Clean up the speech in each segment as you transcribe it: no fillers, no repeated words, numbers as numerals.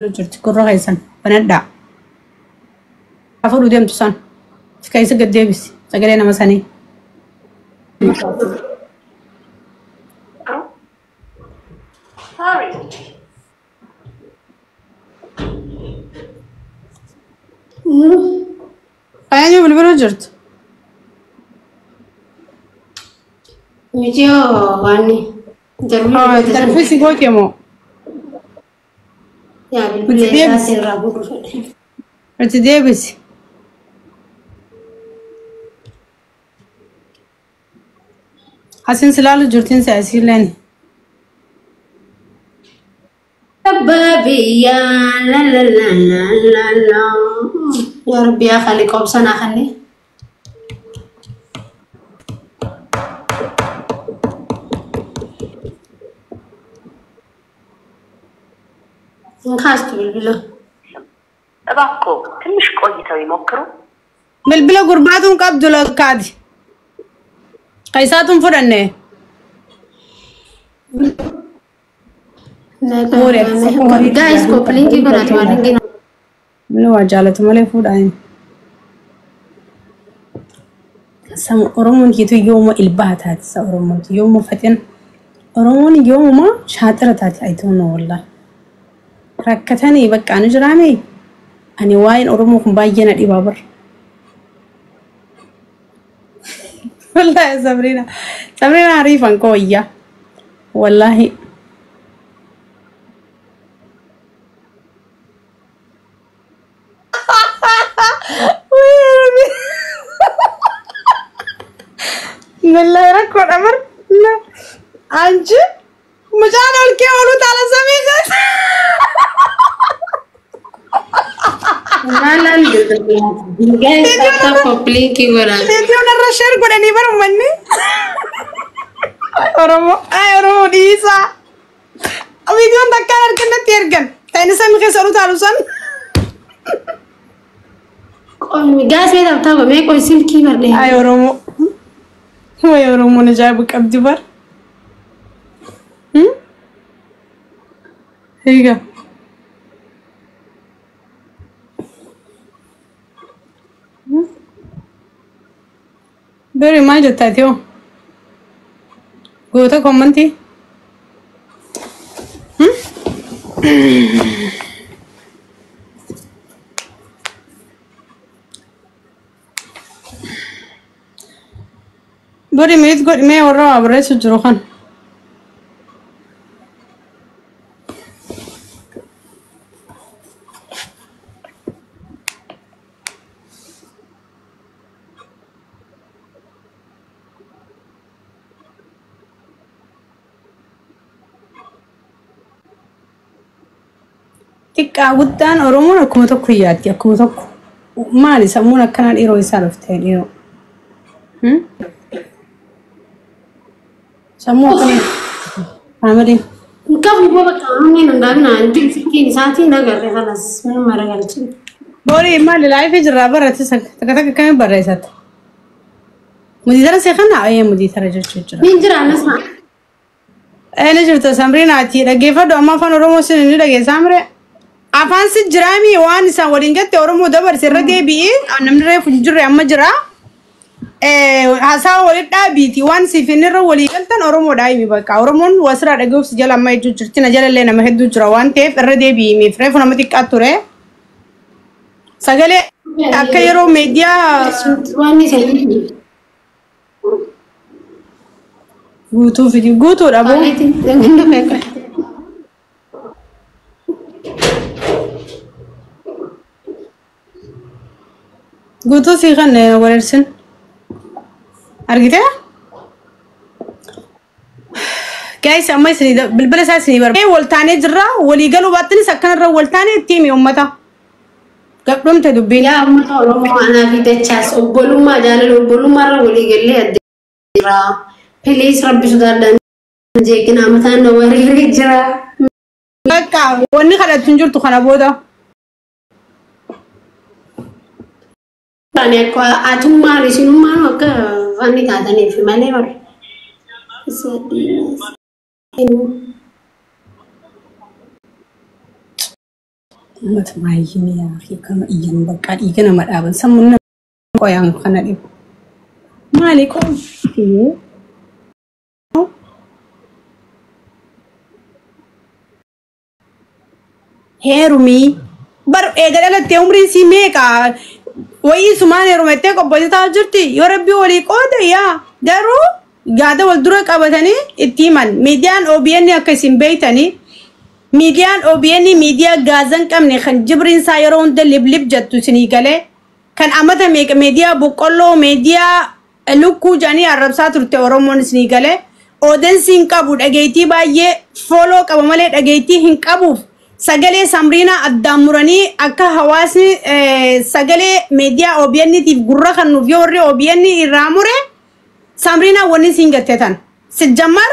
Jirti gurra keessan banadhaa. Afur deemtu san. Keessa gad deebisi sagalee nama sanii. Sorry. Eenyu bilbiluu jirtu? Miti yoo waan Tarfii si goote moo? Yaa bilbila isaa sirraa godhu fedhe. Itti deebisi. Asin silaalu jirtiin si asiilleen. Abbaa biyyaa la la la la la la. Yaa Rabbi yaa Khaliq obsanaa kanneen. Hin kaastu bilbila. እባክዎ ትንሽ ቆይተው ይሞክሩ። Bilbila gurbaatuun qabdu lakkaati. Qaisaatuun fudhanne. Guys, koppiliinkii godhatu waan hin Inni waa jaalatu malee fuudhaan. Sama Oromoon kiitu yooma ilbaa taati sa Oromoon yooma fatin Oromoon yoomuma shaaxira taati, I don't know, wallahi. Rakkatanii bakka ani jiraame ani waa'een Oromoo kun baay'ee na dhibaa bar. Wallahi Sabrina Sabrina ariifan koo wayyaa wallahi. Wallahi rakkoodha bar. Anchi mucaan ol kee ooluu taala samii keessa. Maalaan guys, tap koppiliinkii godhatu. Viidiyoon irra share godhanii bar uummanni. Oromoo ay Oromoo dhiisaa. Viidiyoon takkaan argannatti ergan. Ta'in samii keessa ooluu taalu san. Guys, mee tap tap mee qoy silkii barnee. Ay Oromoo. Way Oromoon ajaa'iba qabdi bar. Egaa. Beri maal jettaati hoo? Goota commentii? Bori mute godhi mee warra waa barreessu jiru kan. Xiqqaa guddaan Oromoon akkuma tokko yaaddi, akkuma tokko. Maali sammuun akkanaa dhiiroo isaa dhuftee dhiiroo? Sammuu akkanaa faamiliin. Qabu boo bakka amni hin dhaabina silkiin isaatiin agarre kanas minuma maragalchine. Borii maali live jirraa barate takka takka akkamiin barreessata? Mudiitara see kana ee mudiitara jechuu jira. Ni jira anas haa. Ee ni jirta Samriinaati dhaggeeffadhu amma afaan Oromoo sin ni dhageessaa mire. Afaan si jiraami waan isaan waliin jette Oromoo dabarse irra deebi'i namni reefu hin jirre amma jira. Haasawa waliin dhaabiiti waan siif inni irra walii galtan Oromoo dhaabimi bakka Oromoon wasirraa dhaga'uuf si jala amma hedduu jirti na jalallee nama hedduu jira waan ta'eef irra deebi'imiif reefu nama xiqqaa ture. Sagalee akka yeroo miidiyaa Waan isa guutuu fidi guutuudha boo. Hunda beekaa. Guutuu sii kan wareersin. Argitee? Guys, amma isin bilbila isaa isinii barbaade. Wal taanee jirra walii galuu baattinis akkanarra wal taanee itti himi uummata. Gadhumte dubbiin. Yaa uummata Oromoo, anaa fi dachaas obbolummaa jaalala obbolummaarra walii gallee adda jira. Please, rabbi sodaadhaan jeeqina mataan na wareeree jira. Bakka wanni kadhatu hin jirtu kana booda. Ani akka atummaan isinummaan akka fanni taataniif malee bara. Isa diimaa. Uummata maayyinii yaa fi kama iyyan bakka dhiiga nama dhaaban sammuun nama qoyaan kana dhibu. Maali qoon? Heerumii bar eega dhalattee umriin sii meeqa wayii sumaan heerumattee qopheessitaa jirti yoo rabbii walii qoode yaa garuu gaada wal dura qabatanii itti himan. Miidiyaan OBN akka isin beeytanii, miidiyaan OBN miidiyaa gaazan qabne kan jibriin isaa yeroo hunda liblib jettu isinii galee kan amata meeqa miidiyaa boqqolloo, miidiyaa lukkuu jedhanii arrabsaa turte Oromoon isinii galee audience hin qabu, dhageettii baay'ee follow qaba malee dhageettii hin qabuuf sagalee Samriinaa addaan muranii akka hawaasni sagalee miidiyaa OBN tiif gurra kennuuf yoo warri OBN irraa mure Samriinaa wanni siin gattee tan. Sijjammar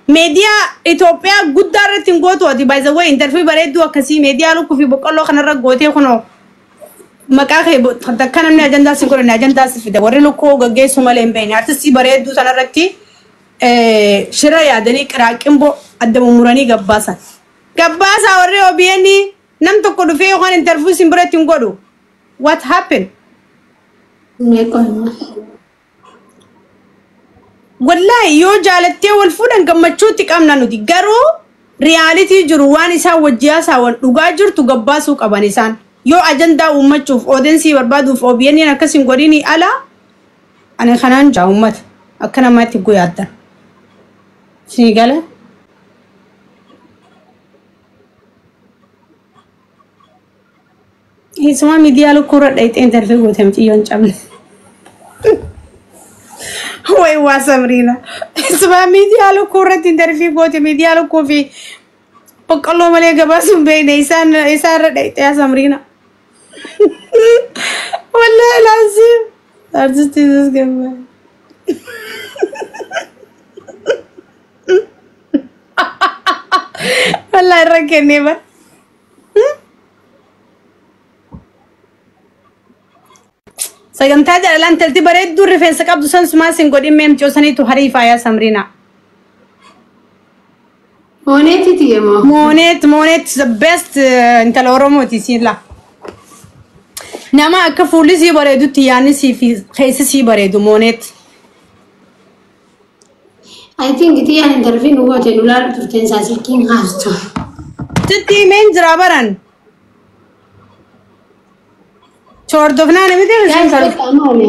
miidiyaa Itoophiyaa guddaa irratti hin gootu ati. By the way, interview bareedduu akkasii miidiyaa lukkuu fi boqqolloo kanarra gootee kunoo maqaa kee takka namni ajandaa si godhanne ajandaa si fida. Warri lukkuu gaggeessu malee hin beekne artistii bareedduu sanarratti shira yaadanii qiraaqimbo adda mummuranii gabbaasan. Gabbaasaa warri OBN nam tokko dhufee yookaan interview sin biratti hin godhu. What happened? Meeqa? Wallaahi yoo jaalattee wal fuudhan gammachuutti qabna nuti, garuu reality jiru waan isaan wajji haasa'an dhugaa jirtu gabbaasuu qaban isaan. Yoo ajandaa uummachuuf audience barbaaduuf OBN akkas hin godhini ala ani kanaan jaa uummata akka namaatti guyyaaddan. Isinii gala? Keessumaa miidiyaa lukkuurra dhayxee interview goote mucayyoon cabne. Way waa Samriina. Keessumaa miidiyaa lukkuurratti interview goote, miidiyaa lukkuu fi boqqolloo malee gabaasuun beekne isaan isaarra dhayxee Samriina. Wallahi laazim. Artistii is gammaa. Wallahi irra kennee bara. Sagantaa jaalalaan intalti bareedduu rifeensa qabdu san sumaa sin godhin meemcoo saniitu harii faayaa Samriina. Mooneetiiti moo? Mooneet, Mooneet the best intala Oromooti siin la. Nama akka fuulli sii bareedutti yaadni sii fi keessi sii bareedu Mooneet. I think tiyyaan interview nu goote nu laalu turteen isaa silkiin haastu. Sitti himeen jira baran. Hordofnaa namni ta'e Guys, bakka maali?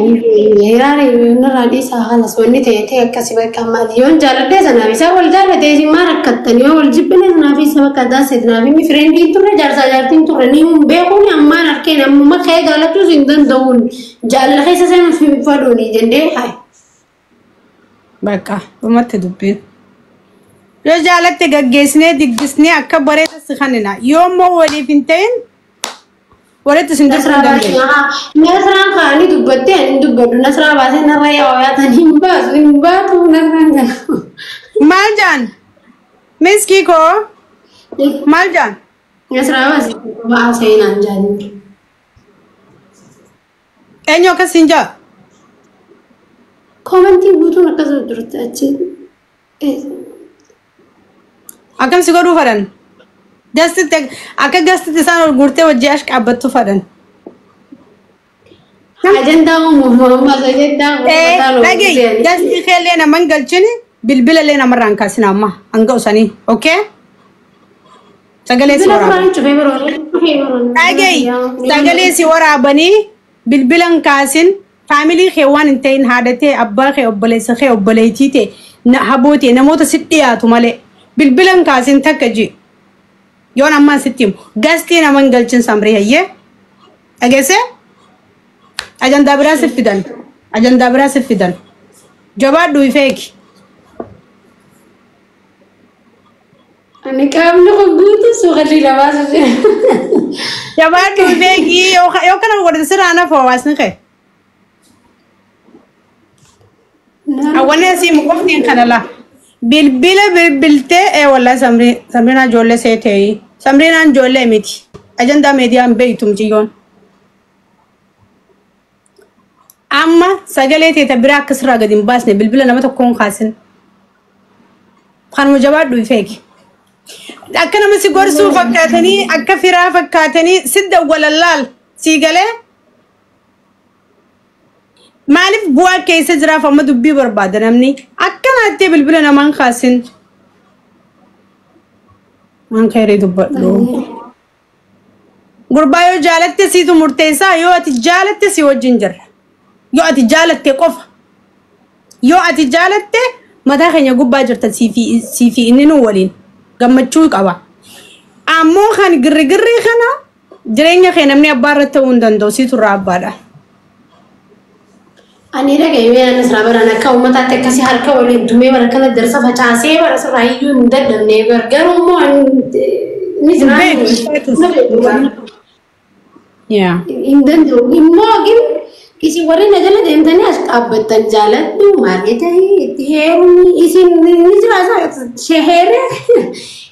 Hiraari nurraa dhiisaa halas wanni ta'e ta'e akkasii bakka maali? Yoon jaaladhee sanaaf isaa wal jaallatee isin maa rakkattan, yoo wal jibbine sanaaf isa bakka daasee sanaaf inni friendiin turre, jaarsaa jaartiin turre ni hin beekuun ammaan harkeen ammuma ka'ee jaalachuus hin danda'uun jaalala keessa seenuuf hin fedhuuni jennee hayi. Bakka dhumatti dubbiin. Yoo jaalatte gaggeessinee diggisnee akka bareeda si kanina. Yoo immoo waliif hin ta'in walitti isin dubbuu Nasraa hin dandeenye. baasee Nasraan kaanii dubbattee ani hin dubbadhu, Nasraa baasee narra yaa'u yaatan hin baasu hin baatu Nasraan kana. Maal jaan? Miskii koo maal jaan? Nasraa baasee ba'aa seenaan jaalladhu. Eenyu akkas hin jaa? Commentii guutuun akkasuma turte achi. Akkam si godhuu fadhan? Gastitti akka gastitti isaan ol guurtee wajjii ash qaabbattu fadhan. Ajandaa uumuuf mormaas ajandaa uumuuf. Dhagayi, gastii keellee naman galchini, bilbila illee namarraa hin kaasin amma hanga usanii, okay? Sagalee si Bilbila waraaban. duraan cufee biroo cufee biroo. Dhagayi, sagalee si waraabanii bilbila hin kaasin, family kee waan hin ta'in, haadha ta'e, abbaa kee, obboleessa kee, obboleettii ta'e, haboo ta'e, namoota si dhiyaatu malee bilbila hin kaasin takka ji. Yoon ammaan sitti himu gastii nama hin galchin Samrii, hayyee dhageessee ajandaa biraa si fidan, ajandaa biraa si fidan, jabaadhu ifeeki. Ani qaamni kun guutuu suuqalli labaasa jira. Jabaadhu ifeeki, yoo kana godhate sirraa nafa hawaasni kee. Awwanni asii qofni kana la. Bilbila bilbiltee ee wallahi Samrii, Samriinaa ijoollee seetee, Samriinaan ijoollee miti. Ajandaa miidiyaan beeytu mucayyoon. Amma sagalee teeta biraa akkasirraa gadi hin baasne, bilbila nama tokkoon kaasin. Kanuma jabaadhu ifeeki. Akka nama si gorsuu fakkaatanii akka firaa fakkaatanii si dawwalallaal sii galee maaliif bu'aa keessa jiraaf amma dubbii barbaada namni akkanaatti bilbila namaan kaasin. Waan kheerii dubbadhu. Gurbaa yoo jaalatte siitu murteessaa, yoo ati jaalatte si wajjin jirra. Yoo ati jaalatte qofa. Yoo ati jaalatte mataa keenya gubbaa jirta, siifi inni nu waliin gammachuu qaba. Ammoo kan girrigirrii kana jireenya kee namni abbaa irratti ta'uu hin danda'u, siitu irraa abbaadha. Ani dhaga'ee anas baran akka uummataatti akkasii harka waliin tumee bara kana darsa facaasee bara sirraa iyyuu hin dadhabne, garuu immoo ni jira. Hin danda'u immoo gin isin warri na jala deemtanii as dhaabbattan jaaladhu maal ta'e itti heerumni isin ni jira sheheere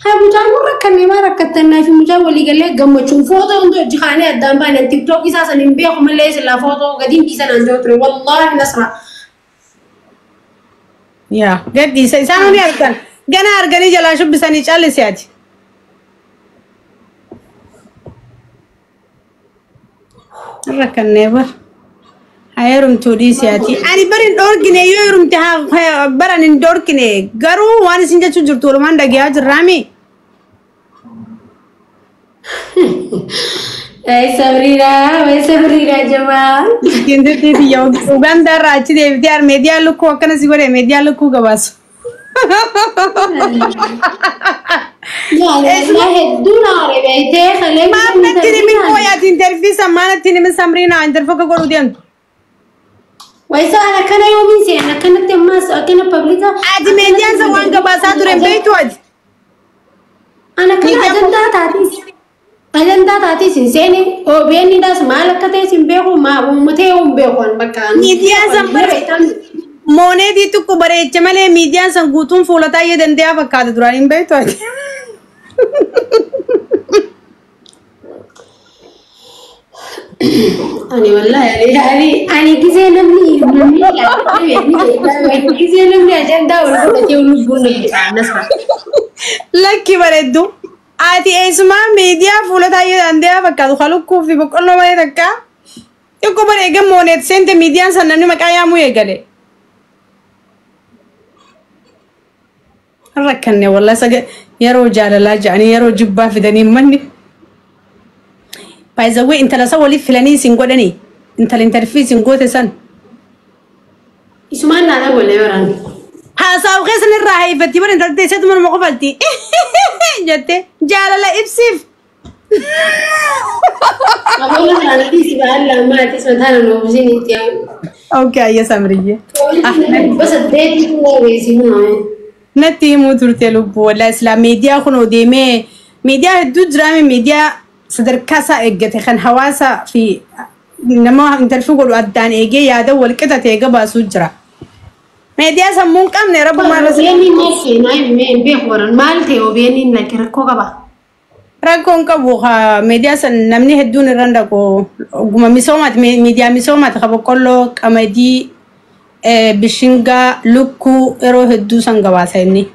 haa mucaan kun rakkannee maa rakkattan fi mucaan walii galee gammachuun footoo hundi hojii kaanee addaan baane. TikTok isaa san hin beeku malee silaa footoo gadi hin dhiisan an jiru ture, wallaahi Nasra. Yaa gadhiisa, isaan ni argan, gana arganii jalaa shubbisanii callise ati. Rakkannee bar. Haa heerumtuu dhiisi ati. Ani bar hin dhoorkine, yoo heerumte haa baran hin dhoorkine, garuu waan isin jechuu jirtu walumaan dhagayaa jirraami. Ay Sabriina, ay Sabriina jamaa. Kindirtii biyya Ugaandaa irraa achi deebitee meediyaa lukkuu akkana si godhe, meediyaa lukkuu gabaasu. Yaa hedduu na beektee kalee. Maaf natti himin qooyaati interview san, maa natti himin Samriina interview akka godhuu deemtu? Waisa ana akkana yoomiin seen akkanatti ammas akkana public. Ati meediyaan san waan gabaasaa ture hin beektu ati. Ana akkana ajandaa taatis. Ajandaa taatis hin seene, OBN dhaas maal akka ta'es hin beeku, maa uummatee hin beeku an bakka. Miidiyaan san bare mooneetii tokko bareeche malee miidiyaan san guutuun fuula taa'ee dandeeyaa fakkaata duraan, hin beektu ati. Ani wallahi ani gisee namni ajandaa wal godhatee lubbuun na bu'a Nasra. Lakki bareeddu. Ati eessumaa miidiyaa fuula taa'ee dandeeyaa fakkaatu halukkuu fi boqqolloo malee takka. Xiqqoo bareega mooneet seente miidiyaan san namni maqaa yaamuu eegale. Rakkanne wallahi, saga yeroo jaalalaa jedhanii yeroo jibbaa fidanii manni. Baay'izawwee intala isa waliif filanii isin godhanii intala interview isin goote san. Isumaan naana golee baraan. Haasawu keessan irraa hayfatti bara intalti teesseetu manuma qofalti jette jaalala ibsiif. Abola isaaniitis si ba'aan lammaatis mataa na nuufusin itti yaa'u. Okay, ayya Samriyye. 800 kun weessi. Natti himuu turte lubbuu, wallahi islaam miidiyaa kun deemee miidiyaa hedduu jiraame, miidiyaa sadarkaa isaa eeggate kan hawaasa fi nama interview godhu addaan eegee yaada wal qixa ta'e gabaasuu jira. Miidiyaa sammuu hin qabne rabbumaan irra. OBN maal seenaa hin beeku baran, maal ta'e OBN lakki rakkoo qaba? Rakkoon qabu miidiyaa san namni hedduun irra dhaqu oguma misoomaati, miidiyaa misoomaati ka boqqolloo, qamadii, bishingaa, lukkuu yeroo hedduu san gabaasa inni.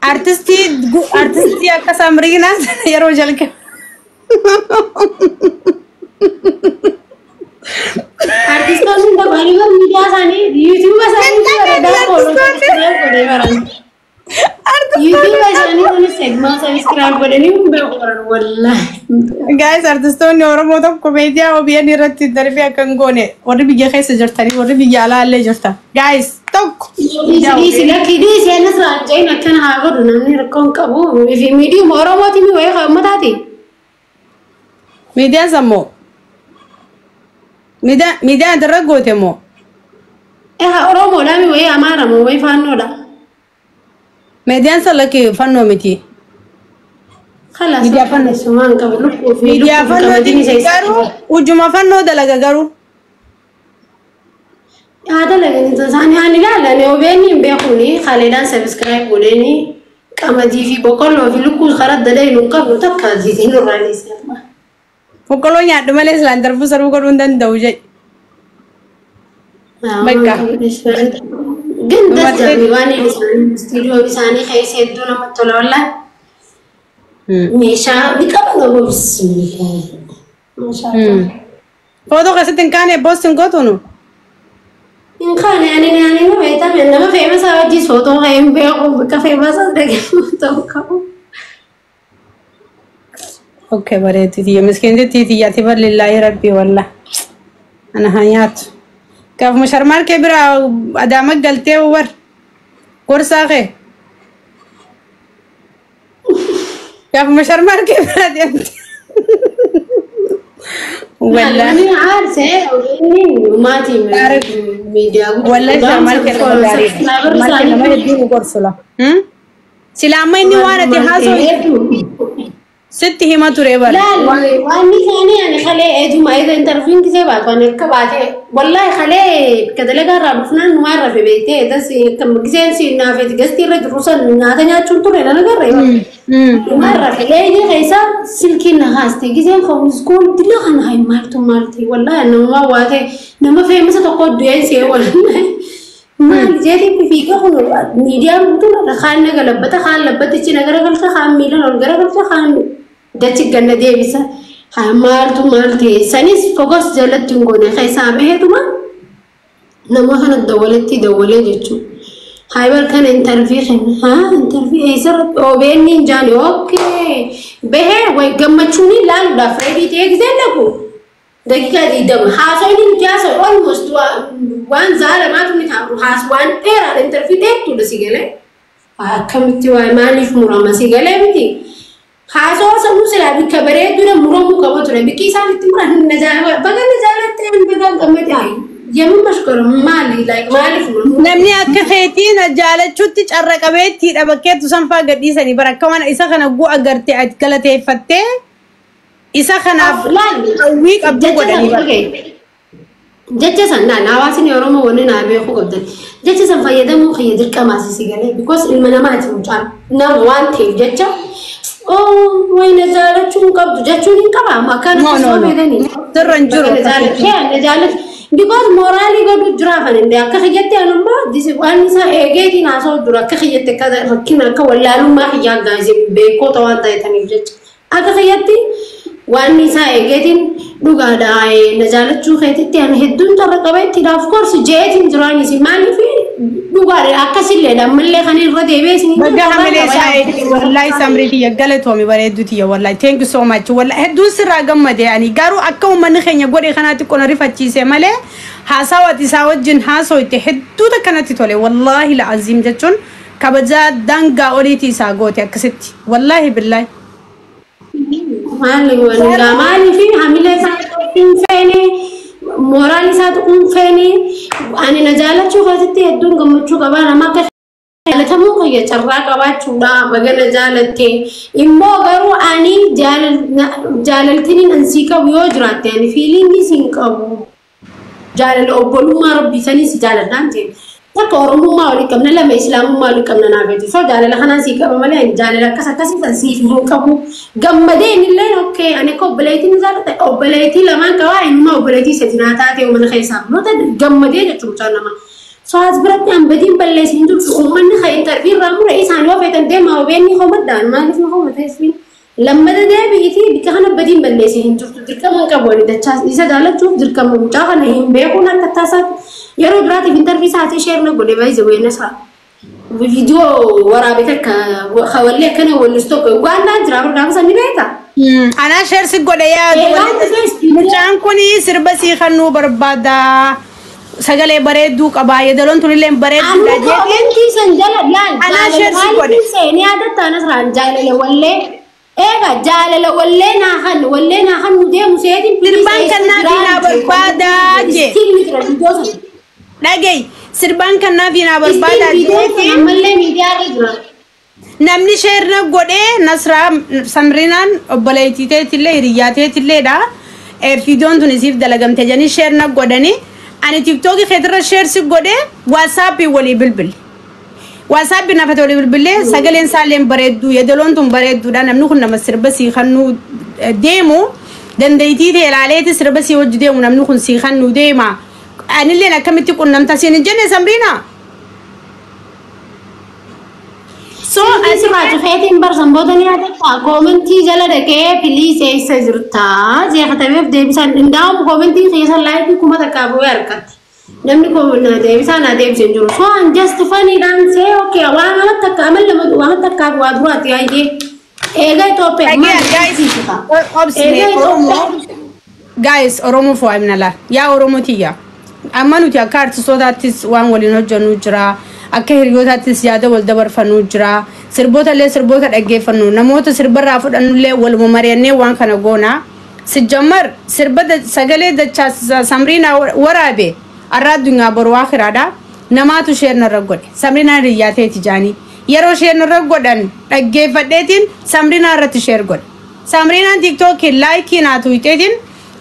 Artistii akka Samriinaa sana yeroo jalqaba. Artistoonni dabalii bar miidiyaa isaanii YouTube isaanii bareedaa follow subscribe godhee baran. YouTube isaanii sanis segmaa subscribe godhanii hin beeku baran wallahi. Guys, artistoonni Oromoo tokko miidiyaa OBN irratti darbee akka hin goone, warri biyya keessa jirtanii warri biyya alaa illee jirtan. Guys, tokko. Dhiisi lakki dhiisi, anas raancayin akkana haa godhu, namni rakkoo hin qabu. Fi miidiyuma Oromooti mi wayii uummataati. Miidiyaan sammoo. Miidiyaan atirra goote moo? Eha Oromoodha mi wayii Amaara moo wayii Faannoodha? Miidiyaan san lakki fannoo miti. Kalaas Miidiyaa fannoo. Sumaan qabu lukkuu fi Miidiyaa lukkuu fi qamadiin isa fannooti isa. garuu ujuma fannoo dalaga garuu. Haa dalagan isaanii haan ilaalan, OBN hin beekuuni kaleedhaan subscribe godhanii qamadii fi boqqolloo fi lukkuu karaa dalee nu qabnu takka ziitiin nurraa dhiise. Boqqolloo nyaadhu malee silaan darbuu sarbuu godhuu hin danda'u jedhe. Bakka. ግን ደስ jedhani waan isaanii istiidiyoo isaanii keessa hedduu namatti tola wallaahi. Meeshaa ni qaban obbo bismillah. Maashaallah. Footoo keessatti hin kaane post hin gootuunu. Hin kaane ani ani nama beekame nama famous wajjin footoo ka'ee hin beeku bakka famous dhaqee footoo qabu. Okay, bareedu tiyya miskiinti tiyya ati bal'illaahi rabbii walla. Ana haa nyaatu. Gaafuma sharmaan kee bira adaama galtee war gorsaa kee. Gaafuma sharmaan kee bira deemte. Wallaahi. Inni aarsee inni maatii miidiyaa guddaa. Wallahi sharmaan kee nama gaariidha. Sharmaan kee nama hedduu nu gorsula. Sila amma inni waan ati haasoo sitti hima ture bara. Laal waan isaanii ani kalee eeduma eeda interviewin gisee baatu ani akka baate wallahi kalee bakka dalagaa irraa dhufnaan numaa irra fe beektee eedas giseen si naafeeti gastii irra jiru san nyaata nyaachuun ture nan agarre. Numaa irra fe leeyyi keessa silkiin na kaaste giseen foonis kun dila kana hay maaltu maalti wallahi namumaa waate nama famous tokko du'een see wallahi. Maal jeetiin fiiga kun miidiyaan guutuun kaan na galabbata kaan labbatichi na garagalcha kaan miilan ol garagalcha kaan dachi ganna deebisa. Haa maaltu maal ta'e sanis focus jalatti hin goone keessaa baheetuma nama kana dawwaletti dawwalee jechuudha. Haa bar kana interview kenna haa interview eessarratti OBN hin jaani okay bahee way gammachuun ilaaluudhaaf ready ta'ee gisee dhaqu. Daqiiqaa 20 haasawni nuti haasa'u almost waan zaalamaatu ni taa'u haas waan dheeraadha interview dheertuudha si galee. Akkamitti waa maaliif murama si galee miti. Haasawaa sammuu silaa bikka bareedduudha muramuu qaba ture bikki isaan itti muran baga na jaalattee baga gammade yemmuu mashkara maali like maaliif muramu. Namni akka keetii na jaalachuutti carra qabeettiidha bakkeettu sanfaa gadhiisanii bara akka waan isa kana gu'a gartee ati galateeffattee isa kanaaf hawwii qabdu godhanii bara. Jecha san naan hawaasni Oromoo wanni naa beekuu qabdan. Jecha san fayyadamuu kiyya dirqamaas si galee because ilma namaati mucaan nama waan ta'eef jecha wayi na jaalachuu hin qabdu jechuun hin qaba amma akkaan No, no, no. Sirra hin jiru. Na jaalachuu because moraalii godhu jiraafan indee akka kiyyatti anummaa waan isaa eegeetiin haasa'u jiru akka kiyyatti akka rakkina akka wallaalummaa kiyyaa gaazee beekota waan ta'etaniif jecha akka kiyyatti waan isaa eegeetiin dhugaadha na jaalachuu keetitti ani hedduun carra qabeetti of course jeetiin jiraanis maaliif dhugaadha akkasillee ammallee kan irra deebi'ee isin Baga hamilee isaa eegde wallahi samrii tiyya galatoomi bareedduu tiyya wallahi thank you so much wallahi hedduun sirraa gammade ani garuu akka uummanni keenya godhe kanaatti qona rifachiise malee haasawaa isaa wajjin haasawite hedduu takkanatti tole wallahi la'aziim jechuun kabajaa daangaa oliitii isaa goote akkasitti wallahi billahi. Maali wangaa maaliif hamilee isaa hin feene moraal isaa tuquun feene ani na jaalachuu keessatti hedduun gammachuu qabaa nama akka jaalatamuu kiyya carraa qabaachuudha baga na jaalatte immoo garuu ani jaalaltiniin ansii qabu yoo jiraatte ani feeling siin qabu jaalala obbolummaa rabbii sanii si jaaladhaan ta'e takka oromummaa walii qabna lama islaamummaa walii qabna naaf jechuudha so jaalala kanaan sii qaba malee ani jaalala akkas akkasii san siif hin qabu gammadee innillee okay ani akka obboleettii ni jaalladha obboleettii lamaan qabaa innuma obboleettii sadi naa taate mana keessaa noota gammadee jechuudha mucaan namaa. So as biratti an badiin balleessin jirtu uummanni kan interview irraa mure isaan yoo feetan deemaa OBN homadhaan maaliif na homata isiin lammata deebi'itii bikka kana badiin balleessin hin jirtu dirqama hin qabu ani dachaa isa jaalachuuf dirqama mucaa kana hin beekuun akka taasaatti yeroo duraatiif interview isaatii share na godhe baay'ee weena isaa. Viidiyoo waraabe takka hawallee akkana wallis tokko Ugandaan jira gaafa san ni beektaa? Anaa share si godhe yaadu mucaan kun sirba sii kannuu barbaada. Sagalee bareedduu qabaa yeedaloon tunillee bareedduudha Anu jeetiin. Commentii san jala laal Anaa jaalala share si godhe. maaliif seenee yaadatta anas jaalala wallee eega jaalala wallee naa kan wallee naa kan nu deemu seetiin Sirbaan kan naa fi naa barbaadaa jee. Still ni jira viidiyoo sana. Dhagayi sirbaan kan naa fi naa Still barbaadaa viidiyoo sana jeetiin. ammallee miidiyaa irra jira. Namni share na godhee Nasraa Samrinaan obboleettii teetillee hiriyyaa teetilleedha. Viidiyoon tun isiif dalagamte jedhanii share na godhanii ani TikTokii keetirra share si godhee WhatsAppii walii bilbili. WhatsAppii nafate walii bilbilee sagaleen isaallee bareedduu yeedaloon tun bareedduudha namni kun nama sirba sii kannuu deemu dandeettii ta'e ilaaleeti sirba sii hojii deemu namni kun sii kannuu deema. Anilleen akkamitti qunnamta siin hin jenne Samriinaa? So Asirraa cufeetiin barsan booda ni yaadatta. Commentii jala dhaqee "Please, eessa jirtaa?" jeekatameef deebisaan indaa'uun commentii keessa likeii 1000 bu'ee argatti. Namni na deebisaa na deebise hin jiru. So an just funnydhaan see, okay, waan amma takka amal lama waan takkaa waa duraati baay'ee. Eega Itoophiyaa Again, guys, obsine Oromoo, guys, Oromoo fo'amna yaa Oromoo tiyya. Amma nuti akka artistootaattis waan waliin hojjennu jira. Akka hiriyootaattis yaada wal dabarfannu jira. Sirboota illee, sirboota dhaggeeffannu, namoota sirbarraa fudhannu illee waluma mari'annee waan kana goona. Sijjammar sirba sagalee dachaa Samriinaa waraabe arraa addunyaa boru akiraadha. Namaatu isheen narra godhe. Samriinaa hiriyyaa ta'eeti jaanii. Yeroo isheen narra godhan dhaggeeffadheetiin Samriinaa irratti share godhe. Samriinaan TikTokii likeii naa tuqxeetiin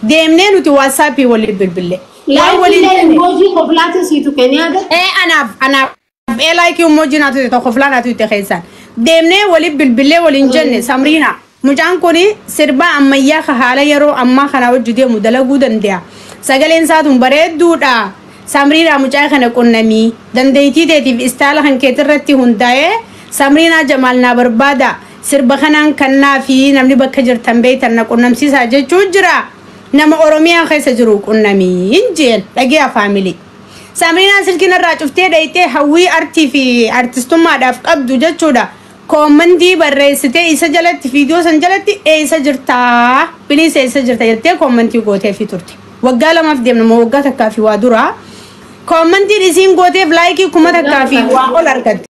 deemnee nuti WhatsAppii waliin bilbille. Waan waliin Likeiilee jenne. Emoji koflaati siitu kennee yaadatta. Ee, anaaf likeii emoji naa tuqxe, tokko filaa naa tuqxe keessaan. Deemnee waliin bilbillee waliin jenne, "Samriinaa, mucaan kun sirba ammayyaa ka haala yeroo ammaa kana hojii deemu dalaguu danda'a. Sagaleen isaa tun bareedduudha. Samriinaa, mucaa kana qunnamii dandeettii teetiif style kan keetirratti hundaa'ee Samriinaa Jamaal naa barbaada. Sirba kanaan kannaa fi namni bakka jirtan beektan na qunnamsiisaa jechuu jira. Nama Oromiyaa keessa jiru qunnamii," hin jeen dhagee family. Samriinaan silkiin irraa cuftee dhayitee hawwii artii fi artistummaadhaaf qabdu jechuudha. Commentii barreessitee isa jalatti, viidiyoo san jalatti, "Eessa jirtaa? Please, eessa jirta?" jettee commentii gootee fi turte. Waggaa 2f deemna moo waggaa takkaa fi waa duraa. Commentiin isiin gooteef likeii 1000 fi waa ol argatte.